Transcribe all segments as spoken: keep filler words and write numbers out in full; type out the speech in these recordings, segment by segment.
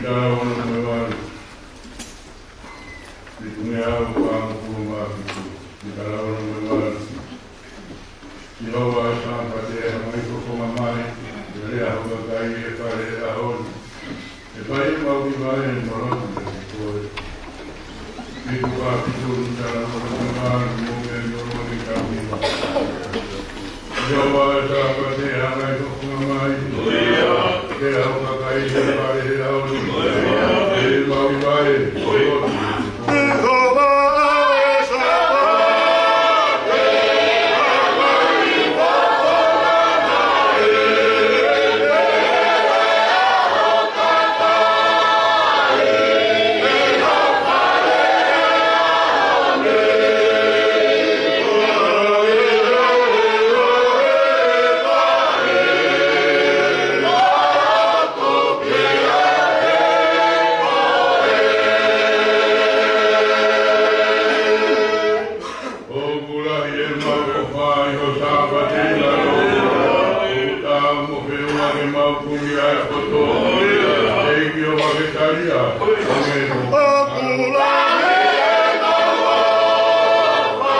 Tala ono mo e valu. Fitungeau fāngofulu mā fitu. Tala ono mo e valu. Sihova ʻa e Sāpate, hanga ʻi hoʻo fofonga mai, ʻo lea ho kakai ʻi he fale ʻaho ni. ʻE fai ʻemau kiʻi vaʻe mo lotu kiate koe. Fitu fā fitu. Tala ono mo e valu, mo e meʻa ni ʻo loni ka uiva. Sihova ʻa e Sāpate, hanga ʻi hoʻo fofonga mai, ʻo lea ho kakai ʻi he fale ʻaho ni. ʻE fai ʻemau kiʻi vaʻe mo lotu. ʻOku lahi ʻemau ʻofa ʻi ho Sāpate ʻi lalo, ʻoku taau mo feʻunga ke mau kumi ʻa e poto. ʻEiki ʻofa ke talia. ʻOku lahi ʻemau ʻofa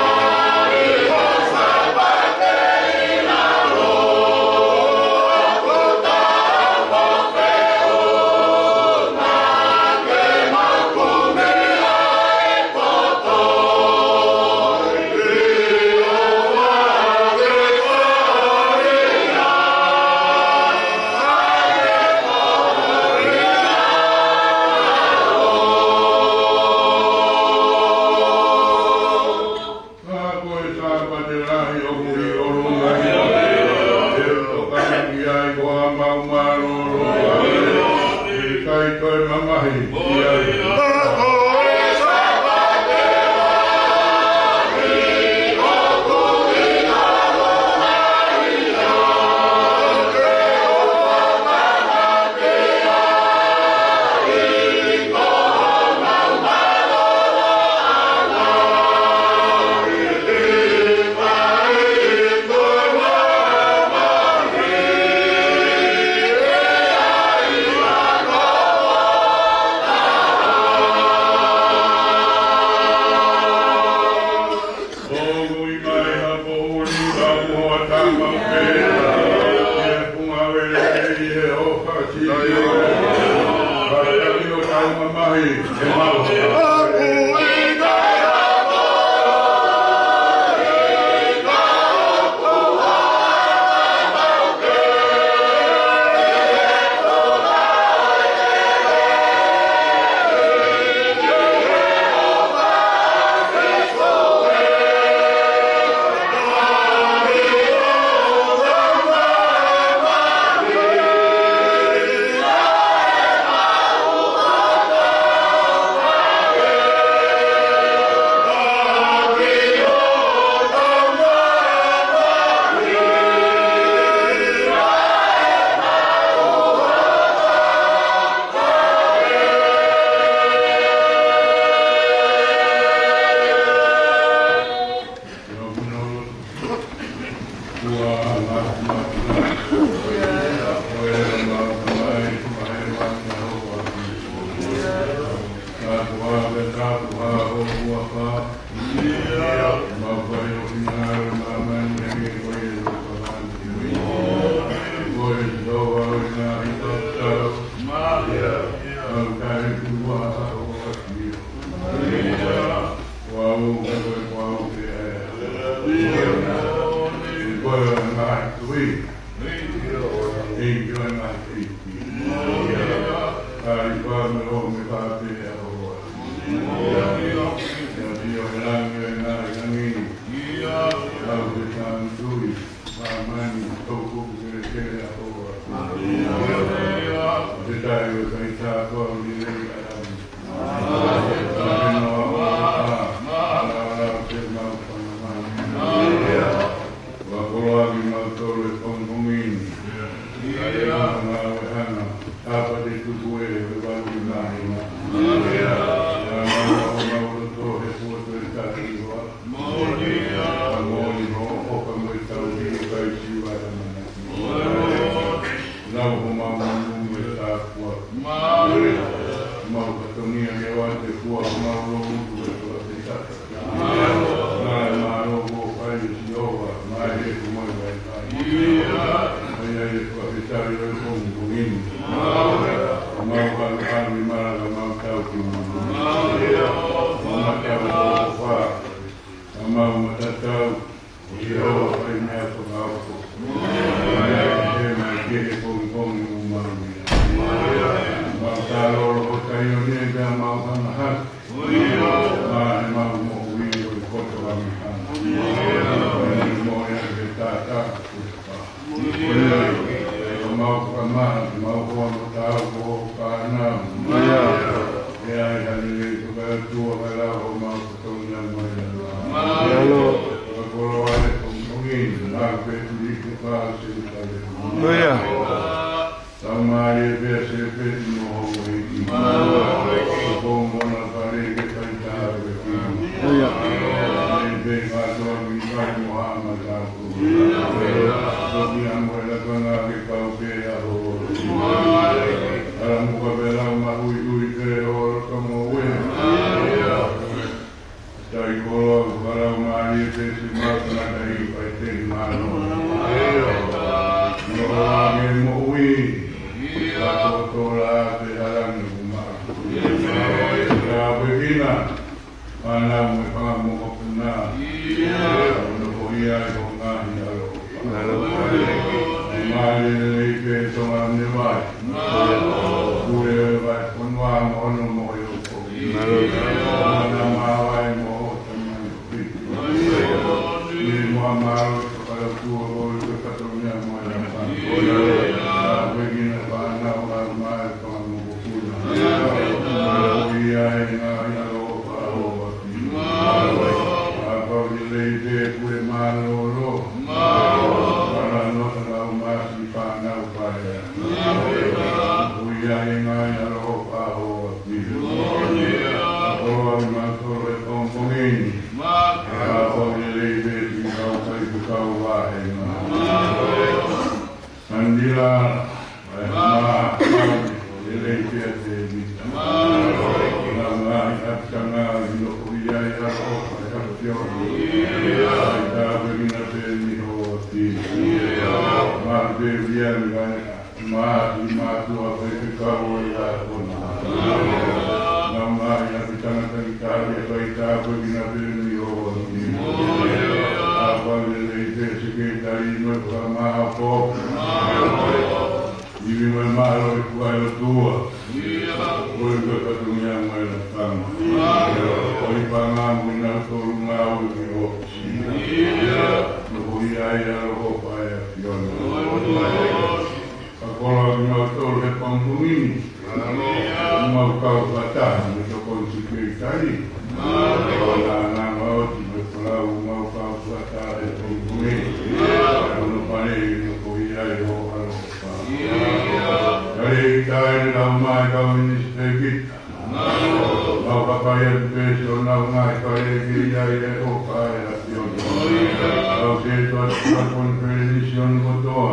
ʻi ho Sāpate ʻi lalo, ʻoku taau mo feʻunga ke mau kumi ʻa e poto. Ka ko e Sāpate lahi ʻoku ʻi ʻolunga ni, ʻe tokanga ki ai ko homau mālōlō. ʻE ʻikai toe mamahi ki ai. ʻOku ʻi mai ha poʻuli ka muʻa tama pē, ʻi he funga vele ʻi he ʻofa sio. Ka tali ʻo tau mamahi, ʻe mau. Ua koloa kimautolu he pongipongi ni. ʻIo. Ngāue hana, Sāpate tuku ē, ʻe valu ki māhina. ʻIo. Ngāue ʻo mau loto he puotu e taki hoa. Moʻoni. Moʻoni hoʻo ʻofa mo e tauhi ʻikai siva ʻamanaki. Moʻoni. Lau homau manu mo e tāpuaki. Moʻoni. Mau fatongia ke ʻoatu e fua ʻo mau lotu e fua te tata. Mālō, mālō ko fai e Sihova, mai e kumai vai kai. Mai ai e fua te tali o e pongipongi ni. Mau kanu kanu i mara ka mau tau ki mama. Mau tau ko fa. Ka mau matatau. Sihova fai meʻa fakaofo. Mai ai e mai ke he pongipongi ʻo mau meʻa. Mau talolo ʻo Saione pea mau hanga hake. Mai mau moʻui ʻo e koto a mihana. Mai moʻui ʻa e tata. Ka mau fakamaha, mau hoa mo tau ko fānau. ʻE ai ha lelei fakatua ka lau ʻo mau fatongia mai la. Mālō. Ka kolo ai ko mongin, mau pe tuli ke pā se kale. Tau mālie pea se pe tino ho wei. Ko mona pare ke fai tā wei. Mālie pe kātoa mi kai mo hama tau. Toki amo e lakanga ke kau pē a ho. Ala muka pē lau ma ui ui pē o loto mo ue. Tai kolo au ka lau mālie pē si mau tangata i pai te mano. No ame mo ui. Ka to to la pē ala ni uma. Ka pē kina. Fānau mo e fanga mokopuna. ʻIo. Ono ko ia e ho ngaahi ʻaloʻofa. ʻAloʻofa. Mālie lelei pē Tonga ne vai. Pule e vai fonua mo ono mo e oko. ʻAloʻofa. Mana mā vai mo o tamai piti. ʻIo mo a mālō e fakalau tua o e fatongia mo e lapa. ʻIo. Ka pē kina fānau ʻa mai fanga mokopuna. ʻIo. Ko ia e ngaahi ʻaloʻofa ʻa ho ʻApau lelei pē pule mālōlō. Mālō. Mālō no ta lau masi fānau paea. Mālō. Ko ia e ngaahi ʻaloʻofa ʻa ho ʻApau. Mālō. Koloa ʻi mautolu e pongipongi ni. Mālō. ʻApau lelei pē ki kau kai ki kau vāhenga. Mālō. Sandila, ʻa e mā, lelei pē a te mita. Nau ngaahi ʻapitanga, ʻi loko ia e ʻaloʻofa ʻa e ʻAfiona. ʻAi tā pē kina pē ni ho ʻApau. Mā pē via ni kai, mā, ʻi mātua pē ke kau e ʻAfiona. Nau ngaahi ʻapitanga takitaha, ʻai tā pē kina pē ni ho ʻApau. ʻApau lelei pē sekelitali mo e fakamāʻopoʻopo. Ivi mo e mālō e fua e ʻOtua. Ko e fatongia mo e lakanga. Ko e panga mo e nau tolu ngāue ki ʻosi. Nofo ia e ʻaloʻofa ʻa e ʻAfiona. Ka koloa ʻi mautolu he pongipongi ni. Mau kau fakataha mo e tokoni sekelitali. Ko e ngaahi ʻotu mo e folau mau kau fakataha he pongipongi ni. Ono pale ʻi nofo ia e ho ʻaloʻofa. Kale i tai ni lau mai kau minisiteli kita. Mau kakai atu pē si ʻo nau ngaahi fale ke ia e ʻofa ʻa e ʻAfiona. Kau se tuatu ka konifelenisi ʻo ni kotoa.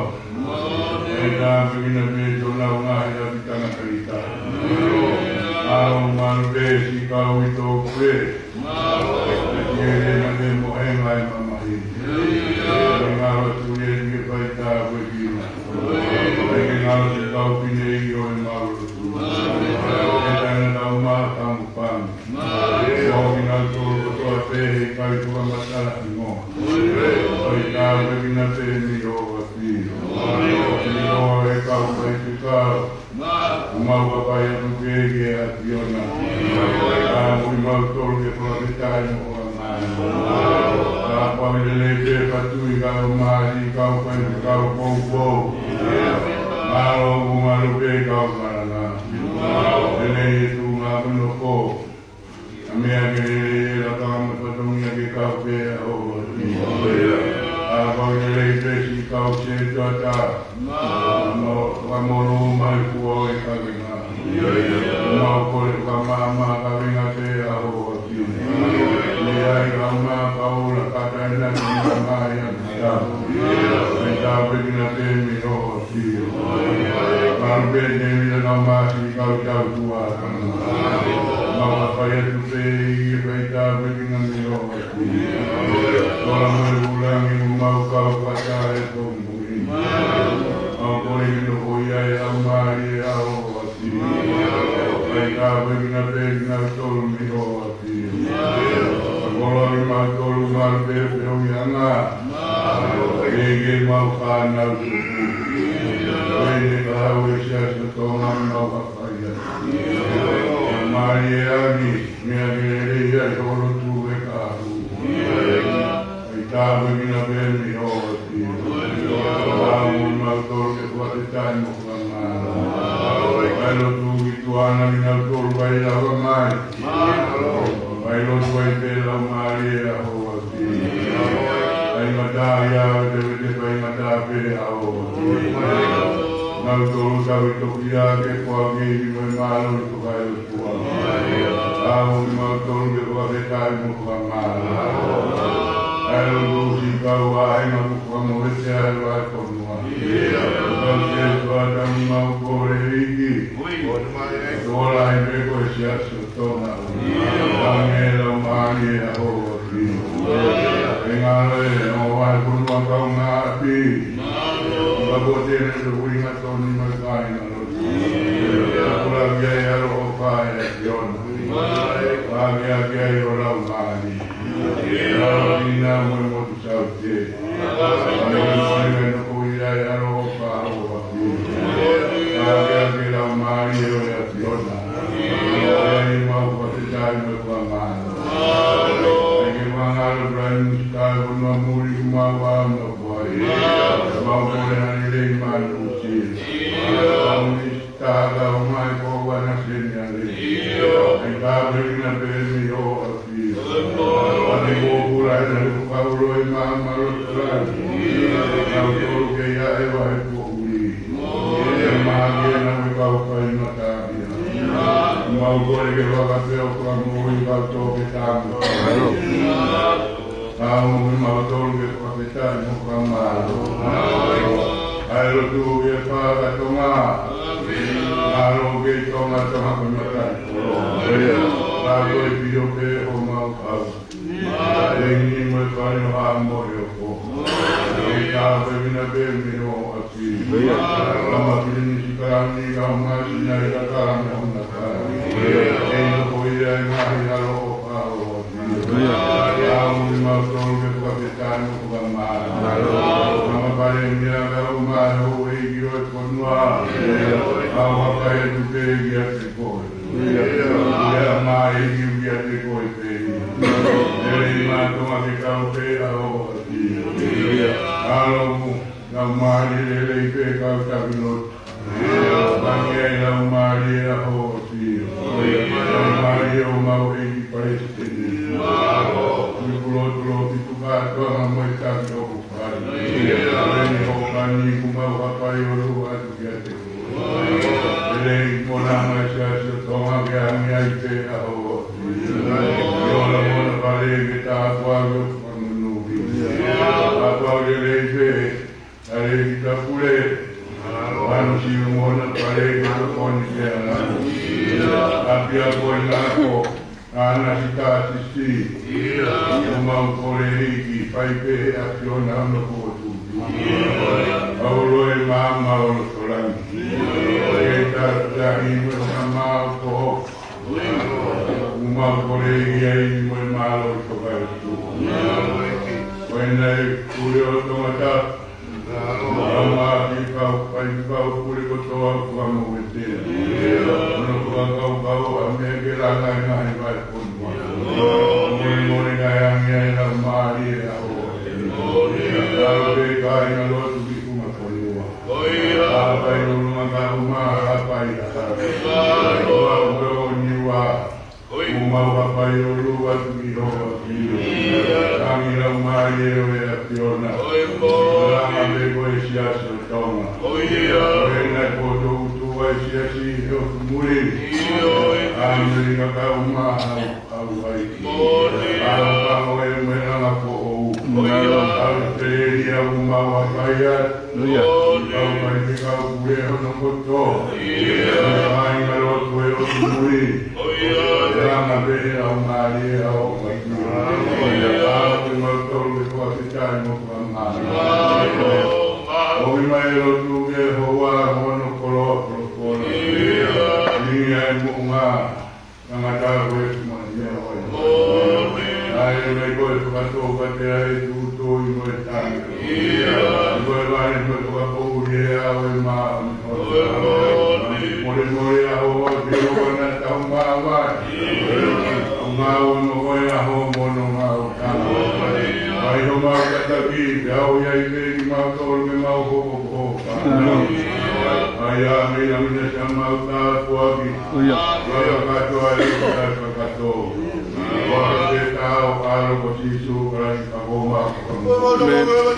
ʻAi tā pē kina pē si ʻo nau ngaahi ʻapitanga takitaha. Mālō, mālō pē si kau ʻi tō pē. Mālō. Pē si ʻe lena ke mo e ngaahi mamahi. Mālō tu e ke fai tā pē kina. Ke ngalo si kau pine ʻi ʻo e mālō. Ke tana tau mā kamu pang. Mālō. Ko kina tō kotoa pē he kai fakamatala hingoa. Mālō. Kai tā pē kina pē ni ho ʻApau. Mālō. Ni ho e kau kai te kau. Mālō. Mau kakai atu pē ki he ʻAfiona. Mālō. Ka mui mau tolu ke fakafetaʻi mo ʻoange. Ka pau lelei pē patui kau mali kau kai kau poupou. Mālō, mālō pē kau malanga. Lelei e tuʻunga kono ko. Ka meʻa ke lelei e laka mo e fatongia ke kau pē ʻa ho ʻApau. Ka pau lelei pē si kau se tuata. Mālō, mālō mai fua e kavenga. Mau kole ka māmā kavenga pē ʻa ho ʻApau. Ni ai ka mā kaula ka taina ki mā mai a mita. Mai tā pē kina pē ni ho ʻApau. Mālō pē ne mila Māsi kau tau tua. Mau ka fai atu pē ʻi he fai tāpuekina mei ho ʻapi. Kola mo e vūlangi mo mau kau fata e tō mui. Mau kole ke nofo ia e laumālie ʻa ho ʻapi. Fai tāpuekina pē kinautolu mei ho ʻapi. Ka koloa kimautolu malu pē pē ʻo ia ngā. Ke ke mau fānau tupu. Ko e ne ka hau e Siasi ʻo Tonga mau ka fai atu. Mālie ange, meʻa ke lelei ai ho lotu e kahu. Fai tāpuekina pē mei ho ʻapi. Mau mo mautolu ke fakafetaʻi mo fakamālō. Fai lotu ki tuʻa na kinautolu fai lava mai. Fai lotu ai pē laumālie ʻa ho ʻapi. Fai mata ia, te te fai mata pē ʻa ho ʻapi. Kinautolu tau i toki ia ke koa ke i mo e mālō i toka e ʻOtua. Mau mo mautolu ke fakafetaʻi mo fakamālō. Fai lotu ki kau ʻa e ngaahi fakamoʻui ʻa e vahefonua. Kau ke tuata mau kole ʻEiki. Ui. Kola ai pē ko e Siasi ʻo Tonga. Ka mei he laumālie ʻa ho ʻapi. ʻE ngalo e ʻo vahefonua kaungāʻapi. Ka ko te ne te ui ngā toni mai kāinga lotu. Kola ki ai ʻaloʻofa ʻa e ʻAfiona. Ka ke ake ai ho laumālie. Ka ina mo e motu Saute. Ka molemole nofo ia e ʻaloʻofa ʻa ho ʻapi. Ka ke ake laumālie ʻo e ʻAfiona. Ia i mau fakafetaʻi mo e fakamālō. Ai ke mangalo Prime Minister ʻo e fonua muli ʻoku mau ʻa mau fai. Mau kole ha lelei manu si. Mau Tata o mai ko wana seniale. ʻIo. ʻAi tāpuekina pē mei ho ʻapi. ʻIo. ʻAi ko pula ʻena ko kauloi mā malo tolani. ʻIo. Kau tolu ke ia e vahe ko ui. ʻIo. ʻE mā ke na me kau fai mata ia. ʻIo. Mau kole ke vaka pē ʻo ka mo i kau tō ke tamu. ʻIo. Ka mo ke mau tolu ke fakafetaʻi mo fakamālō. ʻAi lotu ke faka Tonga. Mālō ke Tonga Tonga ko mata. Ka ko e pio pē ʻo mau kau. ʻE ni mo e fale ʻo ha mo e ʻopo. ʻE tāpuekina pē mei ho ʻapi. Ka ma pili ni si kala ni ka ma si nai ka kala me hona kala. ʻE no ko ia e ngaahi ʻaloʻofa ʻo Ia. Ia, ʻoku mau tolu ke fakafetaʻi mo fakamālō. Mālō. Tama Palēmia kae ʻumaʻā e houʻeiki ʻo e fonua. Ia. Kau haka atu pē kiate koe. Ia. Ia, mai ki kiate koe pē. Ia. Lelei mā Tonga ke kau pē ʻa ho ʻapi. Ia. Alo mu. Laumālie lelei pē kau takilotu. Ia. Pangea e laumālie ʻa ho ʻapi. Ia. Laumālie ʻo mau ʻEiki Palesiteni. Ia. Ni kulo tulo ki tuka atu ʻa mo e taki ʻoku fai. Ia. Lelei ho pani ʻoku mau hapai ʻo lua atu kiate koe. Lelei mo na mai Siasi ʻo Tonga ke angi ai pē ʻa ho ʻapi. Ia. Ia, ʻola mo na pale ke tā kua ʻo fakanunuhi. Ia. Ka kua lelei pē. Tale ki ta pule. Mālō. Anu si mo na pale ke tokoni ke ana. ʻApiako ʻi nako. Ana si ta sisi. ʻOku mau kole ʻEiki fai pē ʻa e ʻAfiona ʻo no kotu. Paulo e mama ʻo no solangi. ʻE ta ta i mo na mau ko. ʻOku mau kole ʻEiki ai mo e mālō ʻi toka e tu. Ko e nai kule ʻo Tonga ta. Mālō. Mālō ki kau fai kau pule kotoa ʻoku mau ʻete. ʻOno fakakaukau ʻa meʻa ke langa ʻi he ngaahi vahefonua. Molemole ngaahi ange ai laumālie ʻa ho. Kau pē kāinga lotu ki ʻumafonua. Hapai ʻulunga ka uma, hapai ʻa. Kua uwe ʻo Niua. ʻOku mau hapai ʻo lua atu ki ho ʻapi. Ia. Tangi laumālie ʻo e ʻAfiona. ʻOi, ko. Langa pē ko e Siasi ʻo Tonga. ʻOi, ia. Ko e nai poto utu ai Siasi he ʻoku muli. Ia, ʻoi. ʻAmelika ka uma au, au ai. ʻOi. Au ka ʻoe mo e langa foʻou. ʻOi, ia. Au te ia ʻoku mau hapai atu. Ia. ʻOi. Kau kai ke kau kule hono Koto. ʻIo. Mai ngā lotu ʻe ʻOtu Mui. ʻIo. ʻE langa pē ʻe he Laumālie ʻa hoʻo ʻafio. ʻIo. ʻAuki mautolu ke fakafetaʻi mo fakamālō. ʻIo. ʻOmi mai e lotu ki he houa hono koloa, koloa, koloa. ʻIo. ʻI ai mo ngā tangata ko e tuma ni a ʻoe. ʻOmeni. ʻAi mai ko e fakatōkate ai tūtōi mo e tanga. ʻIo. Ko e vale mo e fakapoʻuli ʻe au ʻe maʻu. ʻOmeni. Mole mole ʻa hoʻo ʻafio ʻa naʻa tau māvae. ʻIo. ʻO ngāue mo koe ʻa hoʻo mono ngāue. ʻOmeni. ʻAi homau kātaki, ʻe au ia i pē ki mautolu ke mau hoko ko hoʻo fānau. ʻAi ā mei lamina sia mau tāpuaki. ʻIo. ʻAi ā kātoa e kātoa kakato. ʻOku ʻikai ke tau ʻalo ko Sīsū Kalaisi ka ko mau. ʻOmeni.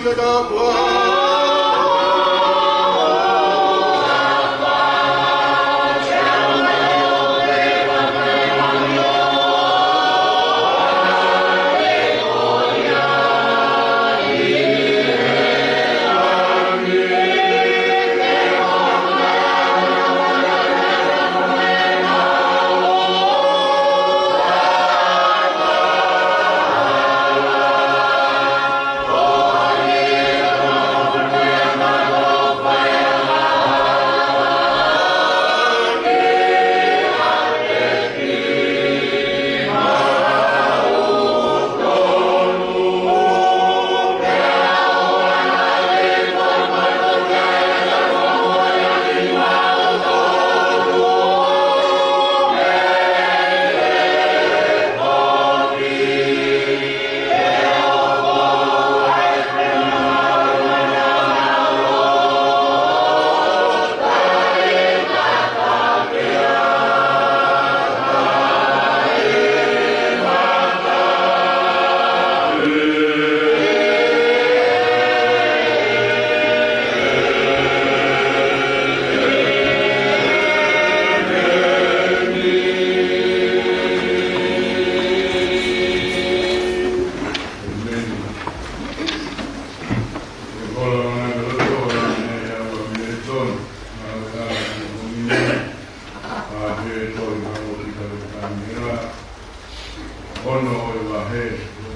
Ono ʻo e vahe,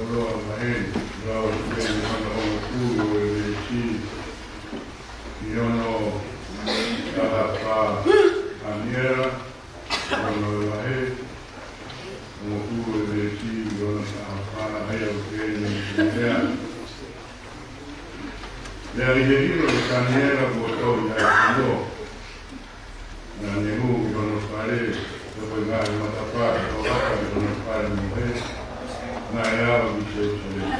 ʻo e vahe, lau ʻo e ono ʻo e veesi, ʻi hono taha fā. Taniela, ono ʻo e vahe, ono ʻo e veesi, ʻi hono taha fā, ʻa ia ʻoku pehē ni ʻa e lea. Pea ʻi he ʻilo ʻe Taniela kuo tohi ʻa e fono, naʻa ne hū ki hono fale, ʻo ko e ngaahi matapā ʻo ʻaka ki hono fale mohe, naʻe ava ki Selusalema.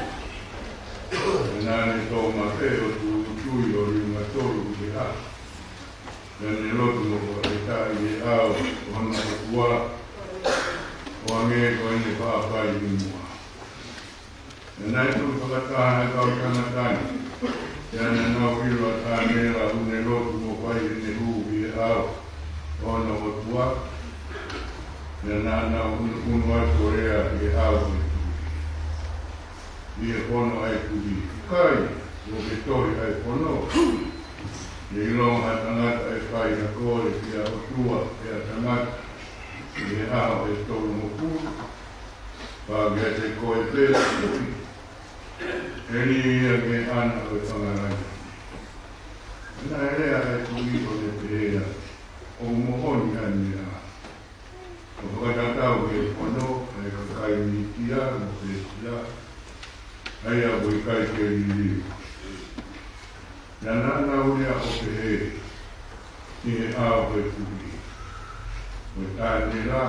Pea naʻa ne tō mape ʻo tūʻulutui ʻo liunga tolu ʻi he ʻaho. Pea ne lotu mo fakafetaʻi ʻi he ʻao ʻo hono ʻOtua, ʻo hangē ko ʻene faʻa fai ʻi muʻa. Pea naʻe tuʻu fakataha ʻa e kau tangata ni, pea naʻa nau ʻilo ʻa Taniela ʻoku ne lotu mo fai ʻene hū ʻi he ʻao ʻo hono ʻOtua. Pea naʻa nau ʻunuʻunu atu ʻo lea ʻi he ʻao ʻo e tuʻi, ʻi he fono ʻa e tuʻi, ʻIkai kuo ke tohi ʻa e fono? ʻE ʻilonga ha tangata ʻe fai ha kole ki ha ʻotua pe ha tangata ʻi he ʻaho ʻe tolungofulu? Pea kiate koe pē, ʻe tuʻi, ʻe lī ia ki he ʻana ʻo e fanga langi. Naʻe lea ʻa e tuʻi ʻo ne pehē, ʻOku moʻoni ʻa e meʻa. ʻO fakatatau ki he fono ʻa e kakai Mītia mo Pēsia, ʻa ia ʻoku ʻikai ke liliu. Pea naʻa nau lea ʻo pehē ʻi he ʻao ʻo e tuʻi, Ko Taniela,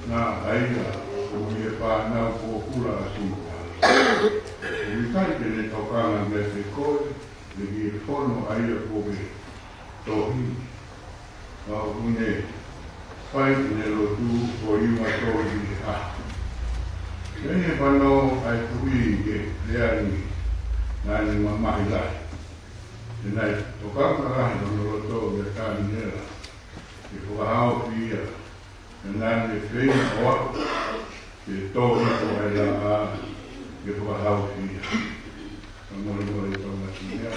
naʻa ʻi ai ʻa e fānau pōpula ʻa Siuta, ʻoku ʻikai te ne tokanga kiate koe, pe ki he fono ʻa ia kuo ke tohi, ka ʻoku ne fai ʻene lotu ʻo liunga tolu ʻi he ʻaho. Pea ʻi he fanongo ʻa e tuʻi ki he lea ni, naʻa ne mamahi lahi. Pea naʻe tokanga lahi hono loto kia Taniela ke fakahaofi ia. Pea naʻa ne feinga ʻo aʻu ke tō hifo ʻa e laʻā ke fakahaofi ia. Ka molemole tau mati ia.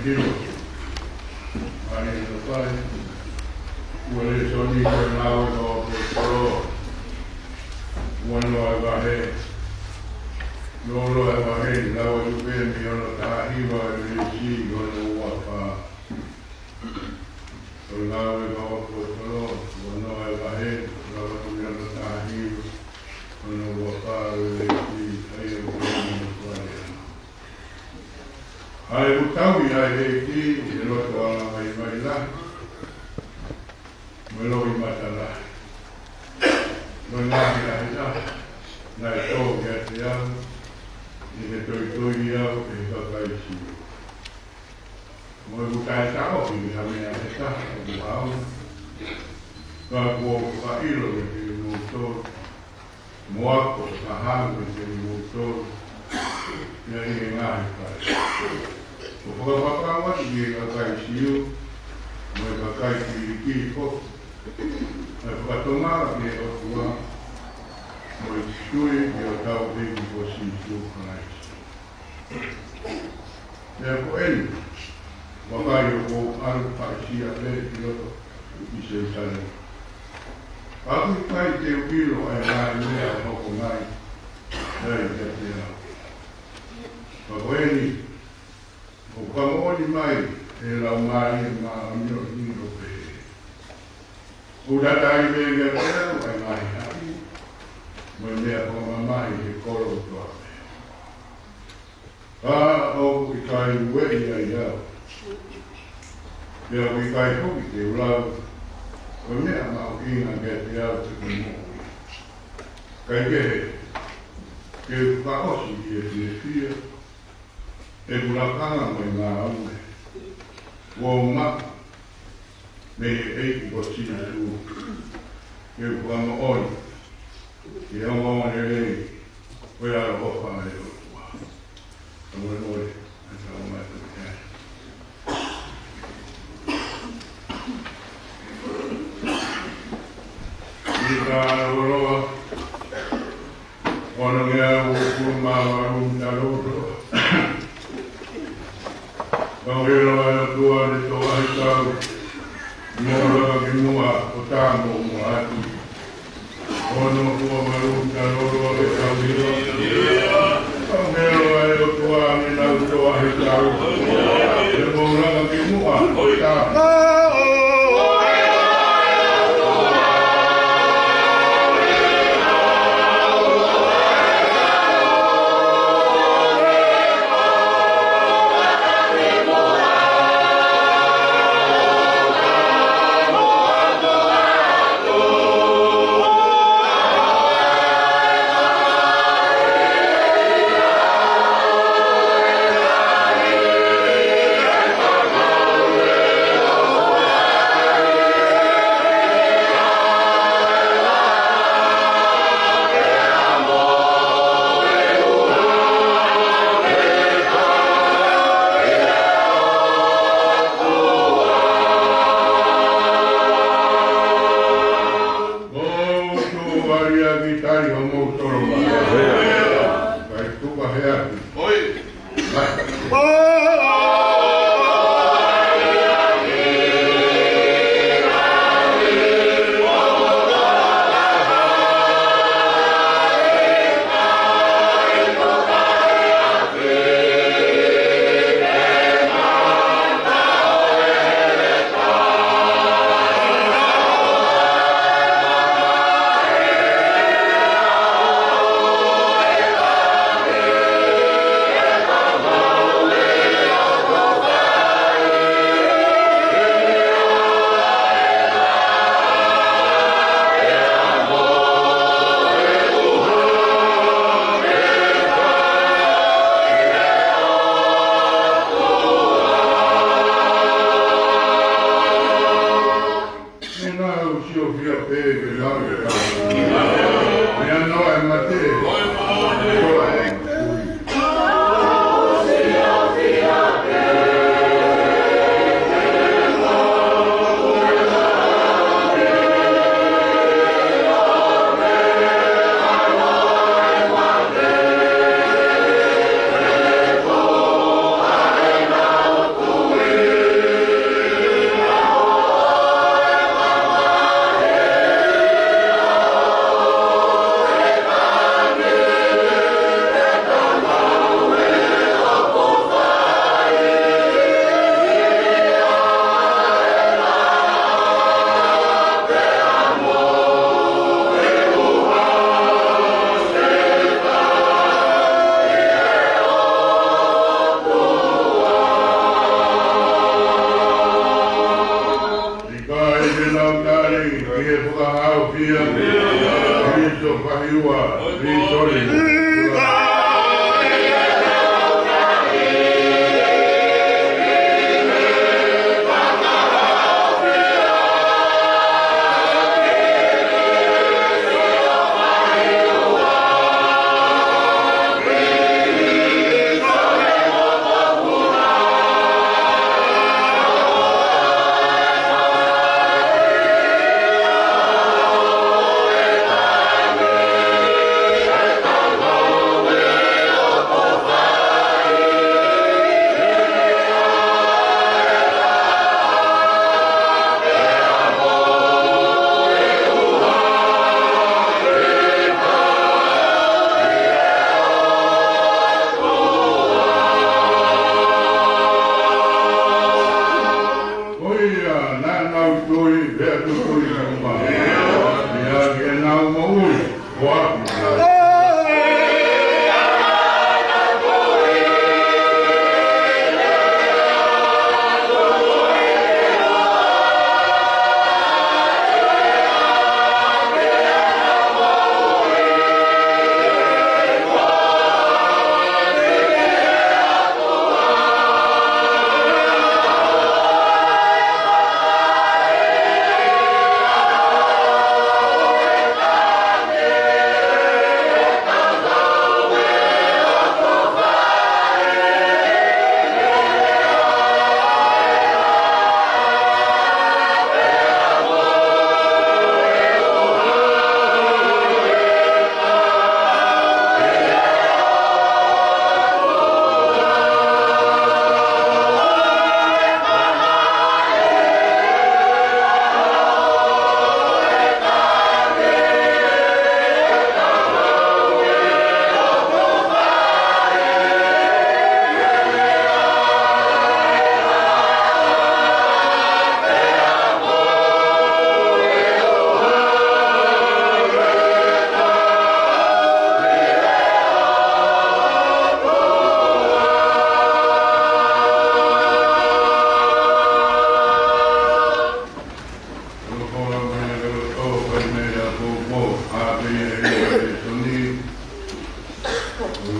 Hiva. Mālie ʻaupito. Ua lēsoni ko e Ngāue ʻa e Kau ʻAposetolo. Ua noa e vahe. Lōloa e vahe, lau atu pē mei hono taha hiva ʻo aʻu ki hono ua fā. Ko e Ngāue ʻa e Kau ʻAposetolo, ua noa e vahe, lau atu mei hono taha hiva, hono ua fā ʻo e veesi, ʻa ia ʻoku pehē ni. ʻA ʻeku tauhi ʻa e ʻEiki ʻi he loto angamaimai lahi mo e loʻimata lahi, mo e ngaahi lahi lahi naʻe tō kiate au, ʻi he toitoi au ʻe he kakai Siu. Mo ʻeku taʻetaʻofi ki ha meʻa ʻe taha ʻoku ʻaonga, ka kuo u fakaʻilo kiate kimoutolu, mo ako ʻo fakahā kiate kimoutolu, ʻi he ngaahi fale. ʻO fakapapauʻi ʻe he kakai Siu mo e kakai Kiliki foki ʻa e fakatomala ki he ʻOtua mo e tui ki hotau ʻEiki ko Sīsū Kalaisi. Pea ko eni, vakai, ʻoku ou ʻalu fakaʻesia pē ki loto ʻi Selusalema. Ka ʻoku ʻikai te u ʻilo ʻa e ngaahi meʻa ʻe hoko mai ai kiate au. Ka ko eni, ʻoku fakamoʻoni mai ʻe he Laumālie Māʻoniʻoni ʻo pehē, ʻoku tataʻi pē kiate au ʻa e ngaahi haʻi mo e meʻa fakamamahi ʻi he kolo kotoa pē. Ka ʻoku ʻikai ueʻi ai au, pea ʻoku ʻikai foki te u lau ko e meʻa mahuʻinga kiate au ke u moʻui. Kae kehe, ke u fakaʻosi ʻi he fiefia ʻeku lakanga mo e ngāue kuo u maʻu mei he ʻEiki ko Sīsū, ke u fakamoʻoni ki he ongoongolelei ʻo e ʻaloʻofa ʻa e ʻOtua. Kamolemole, ʻa e tau mai atu ki ai. ʻI he Talaloa, ono ngeau uofulu mā valu, Talaloa. Ka ʻoku ʻi he ʻOtua ʻene tō ʻaho ʻe taha, mo laka ki muʻa ʻo tā mo muʻa atu. Ono ua valu, Talaloa, ke tau hiva. Ka ʻoku ʻi he ʻOtua ʻene tō ʻaho ʻe taha, ke mou laka ki muʻa ʻo tā. Kristo Kahiua, Kristo Linu. Ko ia, naʻa nau tui, pea tui ki he ʻOtua. Pea ke nau moʻui.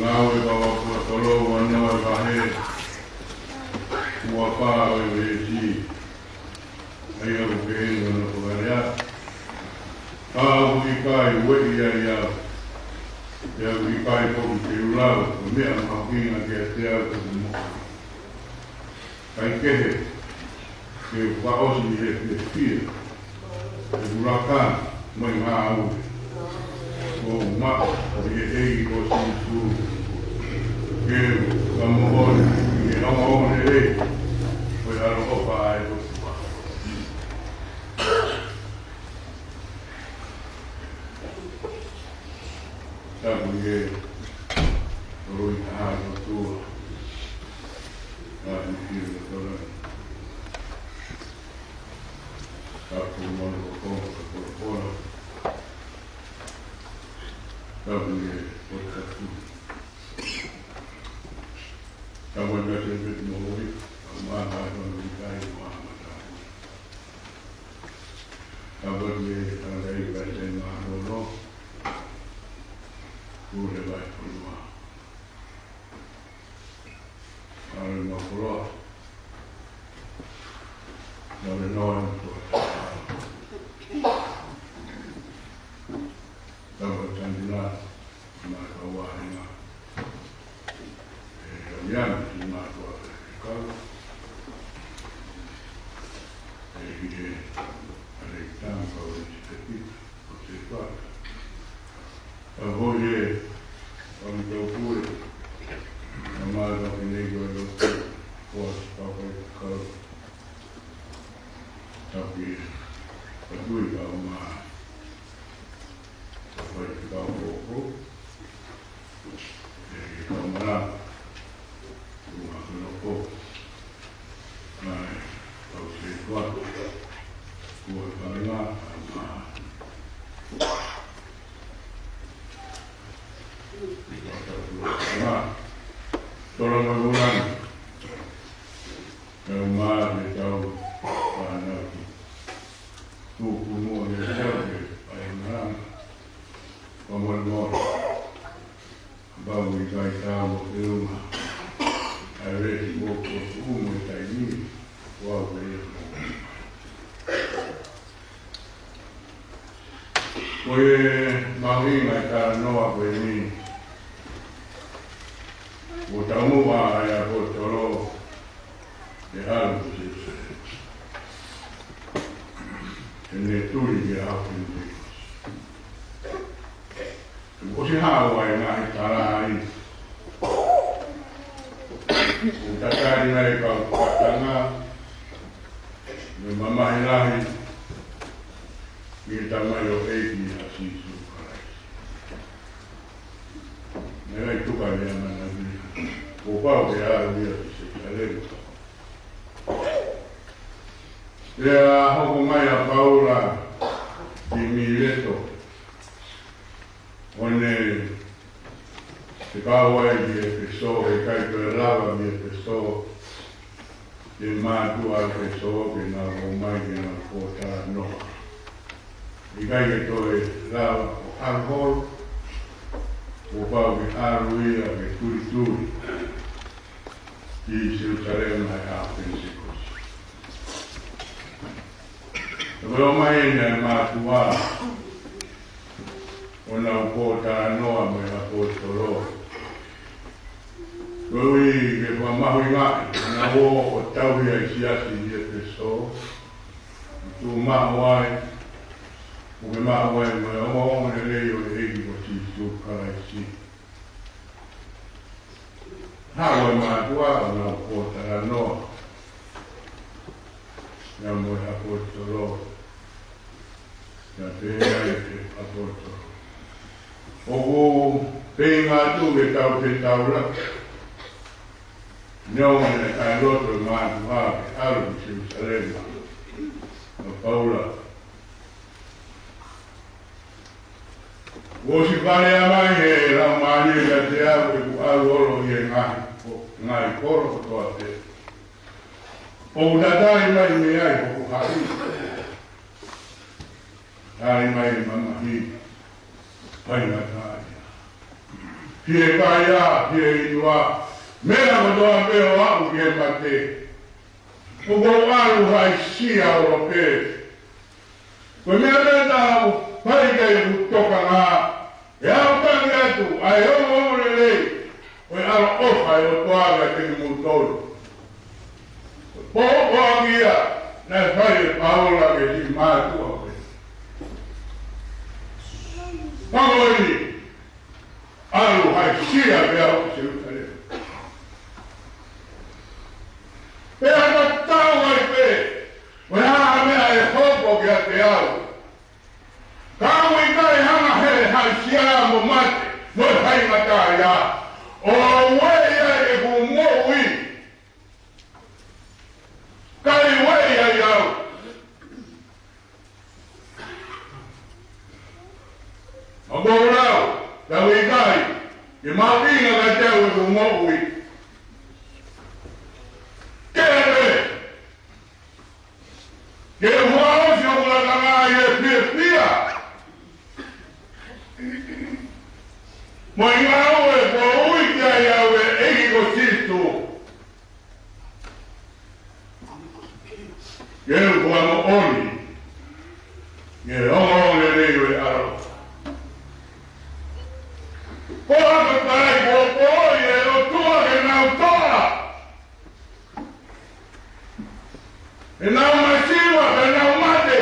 Ngāue ʻa e Kau ʻAposetolo, ua noa e vahe, ua fā ʻo e veesi. ʻA ia ʻoku pehē hono fakalea: Ka ʻoku ʻikai ueʻi ai au, pea ʻoku ʻikai foki te u lau ha meʻa mahuʻinga kiate au ʻi hoku moʻui. Kae kehe, ke u fakaʻosi ʻi he fiefia ʻeku lakanga mo e ngāue kuo u maʻu ʻi he ʻEiki ko Sīsū, ke u fakamoʻoni ʻi he ongoongolelei ʻo e ʻaloʻofa ʻa e ʻOtua. Tapu ʻi he ʻOtua, tapu ʻi he ʻOtua. Tapu mo e ʻOtua, tapu mo e ʻOtua. Tapu ʻi he ʻOtua. Tapu ʻi he ʻOtua, tapu mo e ʻOtua. Tapu ʻi he ʻOtua, tapu mo e ʻOtua. Tapu ʻi he ʻOtua, tapu mo e ʻOtua. Tapu ʻi he ʻOtua, tapu mo e ʻOtua. Tapu ʻi he ʻOtua, tapu mo e ʻOtua. Tapu ʻi he ʻOtua, tapu mo e ʻOtua. Tapu ʻi he ʻOtua, tapu mo e ʻOtua. Tapu ʻi he ʻOtua, tapu mo e ʻOtua. Tapu ʻi he ʻOtua, tapu mo e ʻOtua. Tapu mo e ʻOtua. Tolonga vunani. Tau mā me tau whānau ki. Tuku muʻa me tau ke pai ʻo tuʻu mo e taimi ʻoku ʻave ia mo. Ko e mahuʻinga e talanoa ko eni, ʻo taumuʻa ʻa e ʻaposetolo ke ʻalu ki Selusalema. Ke ne tuli ki he ʻaho Penitekosi. ʻOsi haʻu ai ngaahi tala ai. ʻOku tatali mai kau fakatanga, mo e mamahi lahi, ki he tamaioʻeiki ʻa Sīsū Kalaisi. Naʻe ʻikai tuku ia ʻe he ʻamanaki, kuo pau ke ʻalu ia ki Selusalema. Pea hoko mai ʻa Paula ki Mileto, ʻo ne fekau ai ki ʻEfesō, he ʻikai toe lava mei ʻEfesō, ki he mātuʻa ʻEfesō, ke nau ō mai ke nau pōtalanoa. ʻIkai ke toe lava ʻo ʻalu holo, kuo pau ke ʻalu ia ke tulituli ki Selusalema he ʻaho Penitekosi. Ko e ō mai eni ʻa e mātuʻa ʻo nau pōtalanoa mo e ʻaposetolo. Koeʻuhi ke fakamahuʻingaʻi, naʻa nau ō ʻo tauhi ʻa e siasi ʻi ʻEfesō, tuʻu maʻu ai, puke maʻu ai mo e ongoongolelei ʻo e ʻEiki ko Sīsū Kalaisi. Haʻu e mātuʻa ʻo nau pōtalanoa ia mo e ʻaposetolo. Naʻe pehē ai ʻe he ʻaposetolo, ʻoku feinga atu ke tau fetaulaki. Neongo naʻe ʻikai loto e mātuʻa ke ʻalu ki Selusalema ʻa Paula. Kuo ʻosi faleʻi mai ʻe he Laumālie kiate au ʻeku ʻalu holo ʻi he ngaahi ko-, ngaahi kolo kotoa pē. ʻOku tatali mai mei ai hoku haʻi. Tatali mai e mamahi, faingataʻaʻia, fiekaia, fieinua, meʻa kotoa pē ʻo aʻu ki he mate. ʻOku ou ʻalu haʻisia holo pē. Ko e meʻa pē naʻa ku fai ki heʻeku tokanga, ʻe aʻu tangi atu ʻa e ongoongolelei ʻo e ʻaloʻofa ʻa e ʻOtua kiate kimoutolu. Ko e pōpoaki ia naʻe fai ʻe Paula ki he mātuʻa ko ē. Pea ko eni, ʻalu haʻisia pē au ki Selusalema. Pea tatau ai pē, ko e hā ha meʻa ʻe hoko kiate au, ka ʻoku ʻikai hanga ʻe he haʻisia mo mate mo e faingataʻaʻia ʻo ueʻi ai ʻeku moʻui, kae ueʻi ai au. ʻOku ou lau, ka ʻoku ʻikai ke mahuʻinga kiate au ʻeku moʻui. Ke pē ke u fakaʻosi hoku lakanga ʻi he fiefia mo e ngāue kuo ui ki ai au ʻe he ʻEiki ko Sīsū. Ke u fakamoʻoni ki he ongoongolelei ʻo e ʻaloʻofa. Ko e hā ka ʻikai kuo pōʻoi ʻe he ʻOtua ke nau toʻa, ʻenau masiva, ʻenau mate?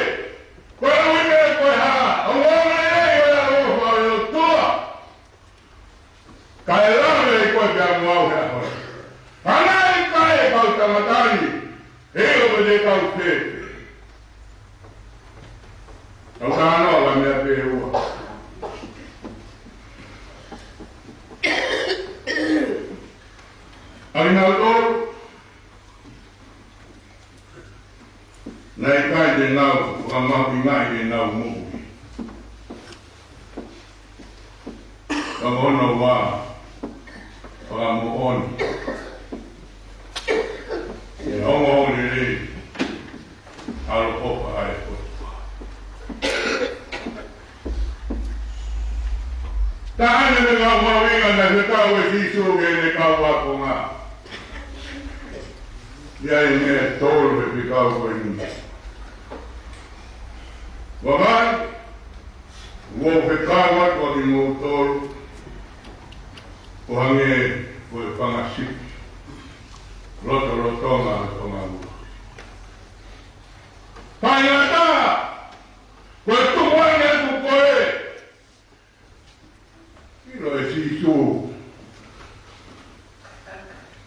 Ko e ui pē ko e hā? Ongoongolelei ʻo e ʻaloʻofa ʻo e ʻOtua. Kae lave ai koe pea mo au he ʻaho ni. Hanga ʻe he kau tangata ni, he ʻoku te kau pē. Kau talanoa ki he meʻa pē ʻe ua. ʻA kinautolu naʻe ʻikai te nau fakamahuʻingaʻi ʻenau moʻui. Ka ko hono ua, fakamoʻoni ʻi he ongoongolelei ʻaloʻofa ʻa e ʻOtua. Taha eni e meʻa mahuʻinga naʻe fekau ʻe Sīsū ki heʻene kau ākonga. ʻI ai e meʻa ʻe tolu he fekau ko eni. Vakai, ʻoku ou fekau atu kiate kimoutolu, ʻo hangē ko e fanga sipi lotolotonga ʻo e fanga ulo. Faingataʻa, ko e tuku ange atu ko ē, ʻilo ʻe Sīsū,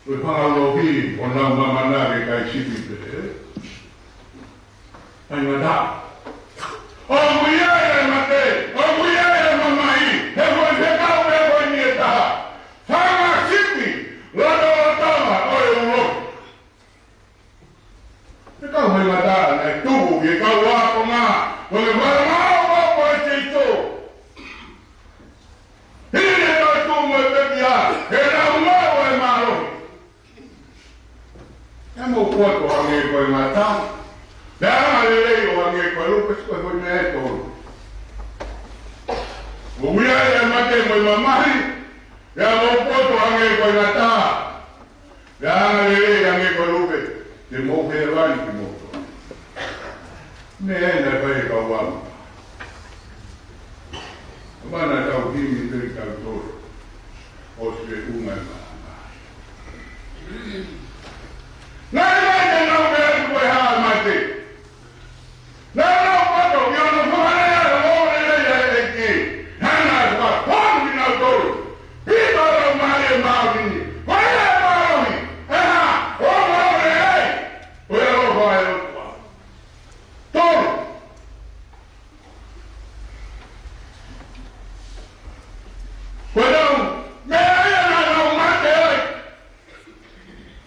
ko e fanga ulo ki, ʻoku nau mamana ki he kakai sipi pē. Faingataʻa. ʻOku ʻi ai e mate, ʻoku ʻi ai e mamahi, he ko e fekau pē ko eni ʻe taha. Fanga sipi lotolotonga ʻo e ulo. Fekau faingataʻa naʻe tuku ki he kau ākonga, ko e fanga ulo ko ē ʻa Sīsū. Hili e toetuʻu mo e pekia, he naʻa nau maʻu e mālohi. Pea mou poto hangē ko e ngata, pea angalelei ʻo hangē ko e lupe, ko e foʻi meʻa ʻe tolu. ʻOku ʻi ai e mate mo e mamahi, pea mou poto hangē ko e ngata, pea angalelei hangē ko e lupe, te mou hēvani kimoutolu. Meʻa ena ʻe fai ʻe he kau ākonga. Mana tau himi pē kitautolu. ʻOsi e ʻunga e maama. Naʻe ʻikai te nau pehē atu ko e hā e mate. Naʻa nau poto ki hono fakaʻaongaʻi ʻo e lelei ʻa e ʻEiki. Naʻa nau fakaponu kinautolu. Pito lau mālie e māmani. Ko e mālohi. ʻE hā, ʻo mālohi ai. Ko e ʻaloʻofa ʻa e ʻOtua. Tolu. Ko e lau, meʻa ia naʻa nau mate ai.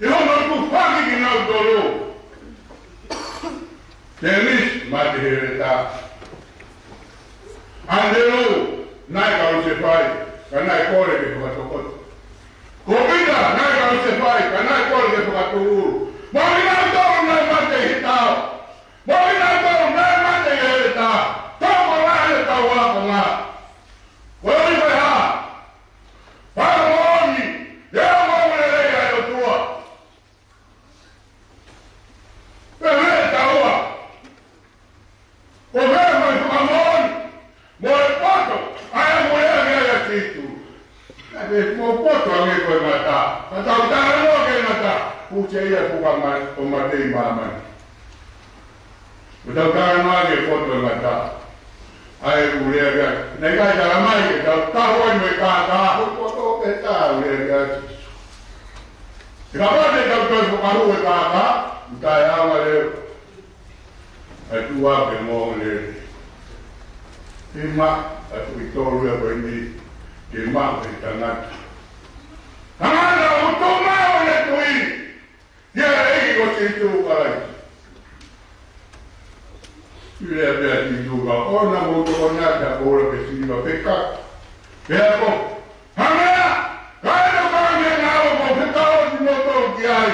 ʻI hono tufaki kinautolu. Tēmisi, mate he heletā. ʻAnitelū, naʻe kalusefai, ka naʻe kole ke fakatokoto. Ko Pita, naʻe kalusefai, ka naʻe kole ke fakatūʻulu. Mo kinautolu naʻe mate ʻi he tao. Mo kinautolu naʻe mate ʻi he heletā. Tokolahi e kau ākonga. Ko e ʻuhi ko e hā? Fakamoʻoni, ʻi he ongoongolelei ʻa e ʻOtua. Pea mo e taua. Ko e meʻa mai fakamoʻoni mo e poto, ʻa e mole ake ai ʻa Sīsū. Naʻe mou poto ange ko e ngata. Ka tau talanoa ki he ngata, ʻoku ʻi ai e fuka ma-, ʻo mate ʻi māmani. Ko ʻetau talanoa ki he poto ʻo e ngata. ʻA e ʻū lea ia, naʻe ʻikai tala mai ke tau tau ai mo e kākā, ko e poto pē ʻetau lea ia. He kapau te tau toe fakahū e kākā, ʻoku taʻeʻaonga leva. ʻA e tuʻu ʻa e ongoongolelei. Ke maʻu, ʻa e tuʻi tolu ia ko eni, ke maʻu ʻe he tangata. Tangata ʻoku tuʻu maʻu ʻene tui. ʻIa ʻEiki ko Sīsū Kalaisi. Pea lea pē ʻa Sīsū ka ʻoua naʻa mou tokonaki ha koula pe siliva pe kapu. Pea ko, ha meʻa, kae tokangaʻi ʻa e ngāue kuo fekau ʻa kimoutolu ki ai.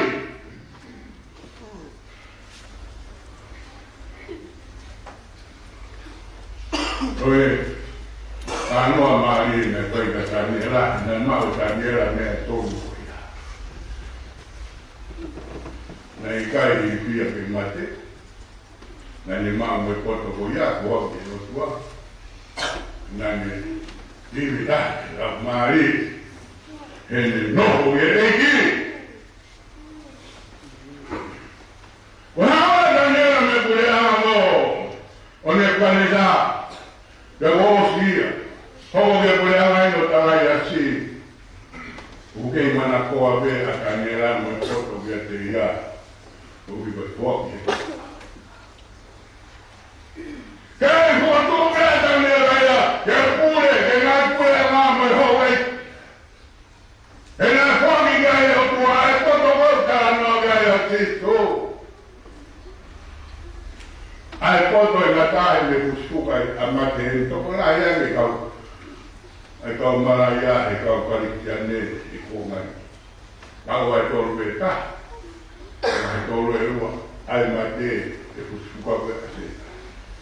Ko e talanoa mālie naʻe fai kia Taniela, naʻe maʻu ʻe Taniela e meʻa ʻe tolu ko ia. Naʻe ʻikai ilifia ke mate. Naʻa ne maʻu mo e poto ko ia, ko au ke lotua. Naʻa ne ivi lahi, laumālie. Heʻene nofo ʻi he ʻEiki. Ko e hā ʻa Taniela mei he puleʻanga ʻo Nepukanesa, pea ʻosi ia, hoko ki he puleʻanga ʻi he talaiasi. ʻOku kei manakoa pē ʻa Taniela mo e poto kiate ia. ʻOku ʻikai foaki. Kei foaki pē ʻa Taniela ia, ke pule, ke ngaahi puleʻanga mo e houʻeiki. He naʻe foaki ki ai ʻe he ʻOtua ʻa e poto ko ē ʻoku talanoa ki ai ʻa Sīsū. ʻA e poto ʻe ngata ai mo e fusi fuka ʻa mate he tokolahi ange kau. ʻA e kau malaʻia, ʻa e kau Kalisitiane, ʻi he kuonga ni. Kau ʻa e tolu pē taha. ʻA e tolu ʻe ua, ʻa e mate, ʻe fusi fuka pē ʻa Sētane.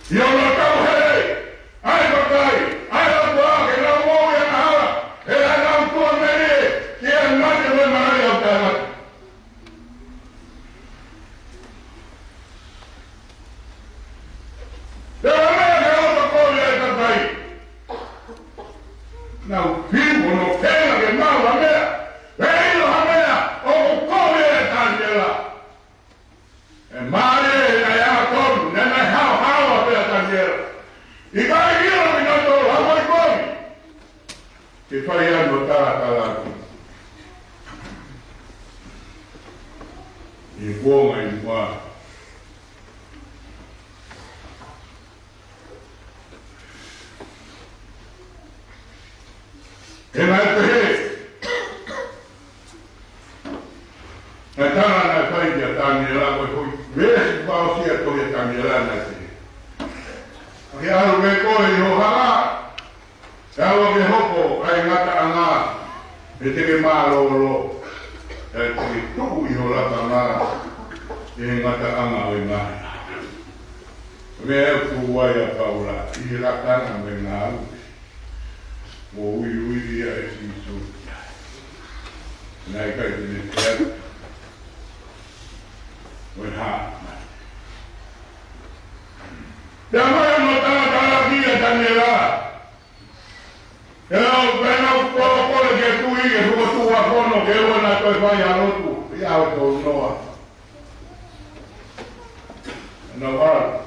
ʻI hono tauhele, ʻa e kakai, ʻa e ʻOtua, ke nau moʻui angahala, he ʻa nau tuʻu melie, ki he mate mo e malaʻia ʻo taʻengata. ʻo mai muʻa. He naʻe pehē, naʻe tala naʻe fai kia Taniela, ko e foʻi veesi fakaʻosi ʻo e tohi ʻa Taniela naʻe pehē: Ke ʻalu pē koe ʻi ho hala, kae ʻoua ke hoko ʻa e ngataʻanga, he te ke mālōlō, kae te ke tuʻu ʻi ho lakanga ʻi he ngataʻanga ʻo e ngaahi ʻaho. Meʻa ʻoku tuʻu ai ʻa Paula ʻi he lakanga mo e ngāue. Kuo uiuiʻi ia ʻe Sīsū. Naʻe ʻikai te ne pehē atu, ko e hā mai. Pea mai mo talatalaaki ʻa Taniela. Pea ʻoku pehē naʻa ku kolokolo ke tui ke tuku tuʻa kono ke ʻoua naʻa toe fai ha lotu ʻi he ʻaho ʻe tolu noa. Naʻa ku ʻalu.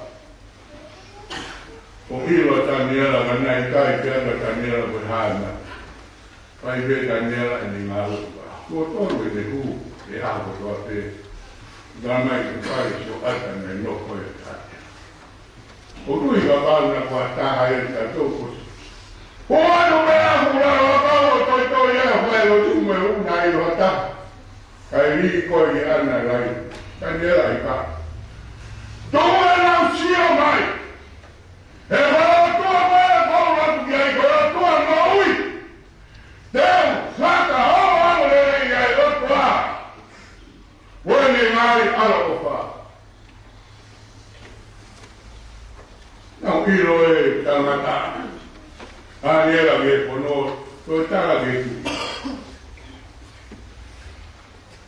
ʻO ʻilo ʻa Taniela, ka naʻe ʻikai ke ʻilo ʻa Taniela ko e hā mai. Fai pē Taniela ʻene ngāue. Kuo tolu ʻene hū he ʻaho kotoa pē. Naʻe ʻikai ke fai sioʻata naʻe nofo ai ʻa Taniela. ʻOku ʻi ai kapau naʻa kuo taha ia ʻi tautolu ko si. Ko anu mea ʻoku lalo ʻa kau ʻo toitoi ia fai lotu mo e ʻuhinga ʻilo ʻa taha. Kae lī ko e ʻi ʻana lai. Taniela ʻikai. Tuku ʻenau sio mai. He ko e ʻOtua ko ē ʻoku ou lotu ki ai, ko e ʻOtua moʻui. Te u fakaongoongo lelei ʻa e ʻOtua. Ko ʻene ngaahi ʻaloʻofa. Naʻa ku ʻilo ʻe tangata. Taniela ke pono, ko e tala ke tu.